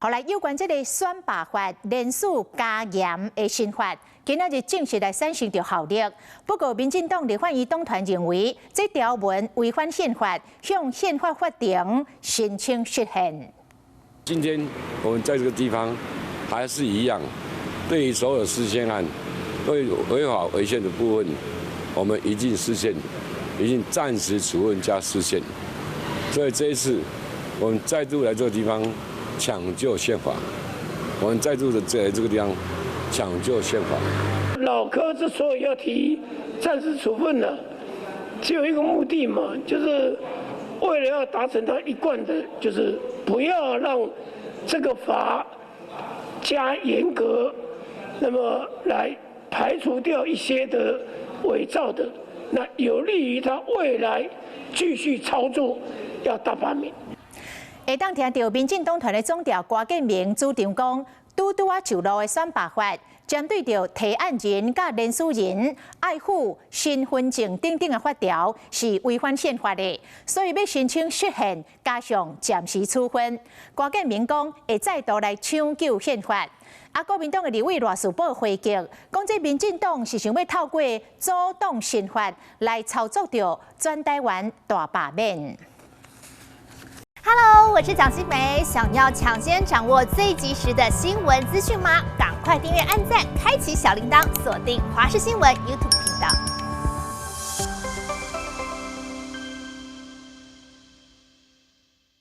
後來有關這个選罷法連署加嚴的新法，今仔日正式來產生著效力。不過，民進黨立法院黨團認為，這條文違反憲法，向憲法法庭申請釋憲。今天我們在這個地方還是一樣，對於所有釋憲案，對違法違憲的部分，我們一定釋憲，一定暫時處分加釋憲。所以這一次，我們再度來這個地方搶救憲法，我們再度的在這個地方搶救憲法。老柯之所以要提暫時處分呢，只有一個目的嘛，就是為了要達成他一貫的，就是不要讓這個法加嚴格，那麼來排除掉一些的偽造的，那有利於他未來繼續操作要大罷免。會當聽著民進黨團的總召郭建明主張講，拄拄仔上路的選罷法，針對著提案人佮連署人愛附身份證等等的法條是違反憲法的，所以欲申請釋憲，加上暫時處分。郭建明講會再度來搶救憲法。啊，國民黨的立委賴士葆回擊，講這民進黨是想欲透過阻擋新法來操作著全台灣大罷免。 Hello，我是蔣新梅。想要搶先掌握最及時的新聞資訊嗎？趕快訂閱、按讚、開啟小鈴鐺，鎖定華視新聞 YouTube 頻道。